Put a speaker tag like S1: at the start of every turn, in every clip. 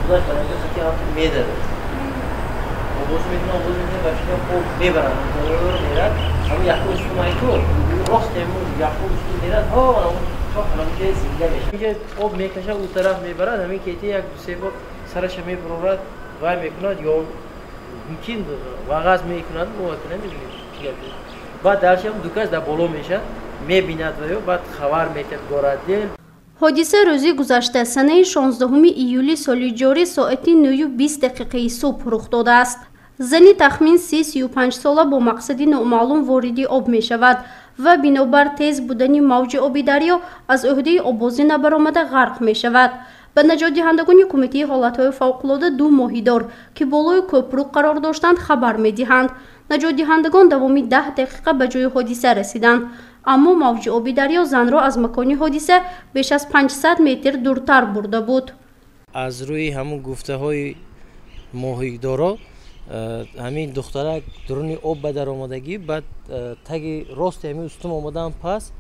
S1: Худаш барои хати ҳам медарад. Обоз мекунад, обоз мекунад, ба фикрам об мебарад. Мерад. Ҳамун якум устун айку рост ҳамун якум устун мерад. Ҳо, то ҳамонҷо зинда мешавад. Инҷо об мекашад, у тараф мебарад, ҳамин кети як ду се бор сараша мебурорад, вай мекунад ё мумкин вағаз мекунад, мо намедонем чӣ гап. Баъд даршам ду кас дар боло мешавад, мебинад ва ё баъд хабар метиҳад городдел.
S2: Ҳодиса рӯзи гузашта санаи 16 июли соли ҷорӣ соати 9:20 субҳ рух додааст. Зани тахмин 35 сола бо мақсади номаълум вориди об мешавад ва бинобар тез будани мавҷи оби дарё аз ӯҳдаи оббозӣ набаромада ғарқ мешавад. Ба наҷотдиҳандагони Кумитаи ҳолатҳои фавқулода ду моҳидор, ки болои кӯпрук қарор доштанд, хабар медиҳанд. Наҷотдиҳандагон давоми 10 дақиқа ба ҷои ҳодиса расиданд, аммо мавҷи оби дарё занро аз макони ҳодиса беш аз 500 метр дуртар бурда буд.
S1: Аз рӯи ҳамун гуфтаҳои моҳидоро ҳамин духтарак дуруни об ба даромадагӣ, баъд таги рости ҳамин устун омадан пас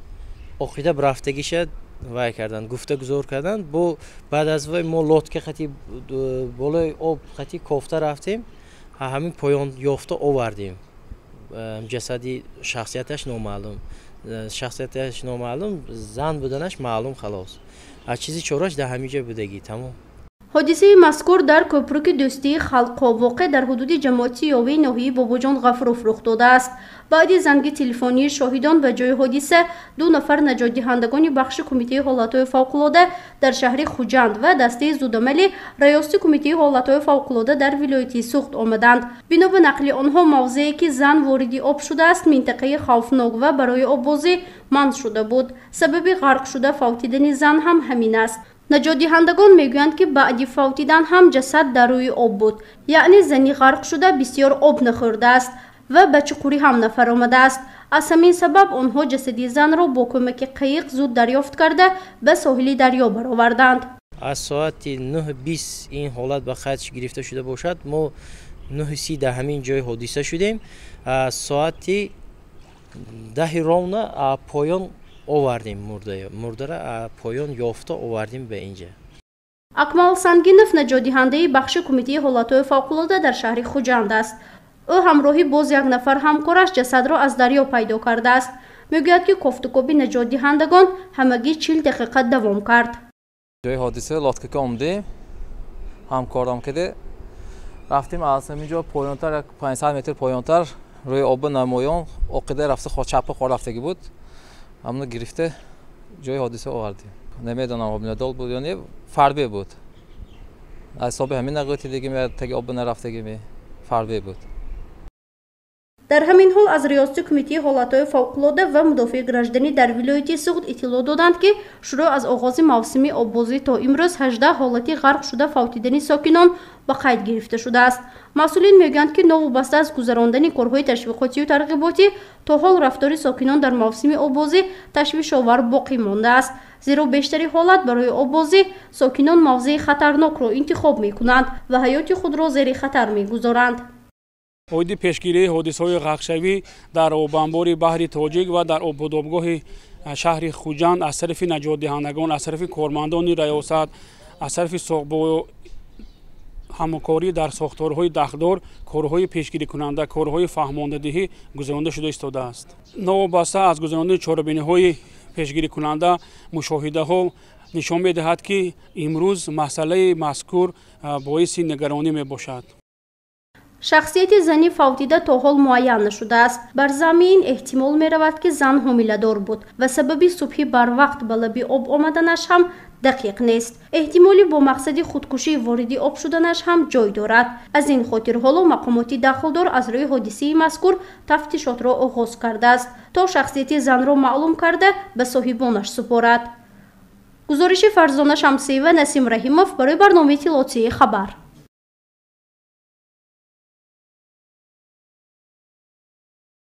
S1: оқида рафтагиша вай карданд, гуфтагузор карданд. Бо баъд аз вай мо лодка хати болои об хати кофта рафтем, ҳамин поён ёфта овардем. Ҷасади шахсияташ номаълум, шахсияташ номаълум, зан буданаш маълум, халос. Аз чизи чораш дар ҳамин ҷо будагӣ, тамом.
S2: Ҳодисаи мазкур дар кӯпруки дӯстии халқҳо воқеъ дар ҳудуди ҷамоати Ёвии ноҳияи Бобоҷон Ғафуров рух додааст. Баъди занги телефонии шоҳидон ба ҷои ҳодиса ду нафар наҷотдиҳандагони бахши Кумитаи ҳолатҳои фавқулода дар шаҳри Хуҷанд ва дастаи зудамали раёсати Кумитаи ҳолатҳои фавқулода дар вилояти Суғд омаданд. Бино ба нақли онҳо, мавзее ки зан вориди об шудааст, минтақаи хавфнок ва барои оббозӣ манъ шуда буд. Сабаби ғарқ шуда фавтидани зан ҳам ҳамин аст. Наҷотдиҳандагон мегӯянд, ки баъди фавтидан ҳам ҷасад дар рӯи об буд, яъне зани ғарқ шуда бисёр об нахӯрдааст ва ба чуқурӣ ҳам нафаромадааст. Аз ҳамин сабаб онҳо ҷасади занро бо кӯмаки қайиқ зуд дарёфт карда ба соҳили дарё бароварданд.
S1: Аз соати 9:20 ин ҳолат ба қайд гирифта шуда бошад, мо 9:30 дар ҳамин ҷои ҳодиса шудем. Соати 10 ровна поён овардем мурдара, поён ёфта овардем ба инҷа.
S2: Акмал Сангинов наҷотдиҳандаи бахши Кумитаи ҳолатҳои фавқулода дар шаҳри Хуҷанд аст. Ӯ ҳамроҳи боз як нафар ҳамкораш ҷасадро аз дарё пайдо кардааст. Мегӯяд, ки кофтукоби наҷотдиҳандагон ҳамагӣ 40 дақиқа давом кард.
S3: Ҷои ҳодиса лодкака омдем, ҳамкорам киде рафтем аз ҳамин ҷо поёнтар, 500 метр поёнтар рӯи оби намоён оқида рафта чапа хор рафтагӣ буд. Ҳамно гирифта ҷои ҳодиса овардем. Намедонам ҳомиладор буд ё не, фарбе буд. Аз ҳисоби ҳамин нағӯтидагӣ таги об нарафтагӣ фарбе буд.
S2: Дар ҳамин ҳол аз Риёсати Кумитаи ҳолатҳои фавқулода ва мудофиаи гражданӣ дар вилояти Суғд иттилоъ доданд, ки шурӯъ аз оғози мавсими оббозӣ то имрӯз 18 ҳолати ғарқ шуда фавтидани сокинон ба қайд гирифта шудааст. Масъулин мегӯянд, ки новобаста аз гузарондани корҳои ташвиқотию тарғиботӣ то ҳол рафтори сокинон дар мавсими оббозӣ ташвишовар боқӣ мондааст, зеро бештари ҳолат барои оббозӣ сокинон мавзеи хатарнокро интихоб мекунанд ва ҳаёти худро зери хатар мегузоранд.
S4: Оиди пешгирии ҳодисаҳои ғарқшавӣ дар обанбори баҳри Тоҷик ва дар ободобгоҳи шаҳри Хуҷанд аз тарафи наҷотдиҳандагон, аз тарафи кормандони раёсат, аз тарафи бо ҳамкорӣ дар сохторҳои дахлдор корҳои пешгирикунанда, корҳои фаҳмондадиҳӣ гузаронда шуда истодааст. Новобаста аз гузарондани чорабиниҳои пешгирикунанда, мушоҳидаҳо нишон медиҳад, ки имрӯз масъалаи мазкур боиси нигаронӣ мебошад.
S2: Шахсияти зани фавтида то ҳол муайян нашудааст. Бар замми ин эҳтимол меравад, ки зан ҳомиладор буд ва сабаби субҳи барвақт ба лаби об омаданаш ҳам дақиқ нест. Эҳтимоли бо мақсади худкушӣ вориди об шуданаш ҳам ҷой дорад. Аз ин хотир ҳоло мақомоти дахлдор аз рӯи ҳодисаи мазкур тафтишотро оғоз кардааст, то шахсияти занро маълум карда ба соҳибонаш супорад. Гузориши Фарзона Шамсиева, Насим Раҳимов барои барномаи иттилоотии Хабар.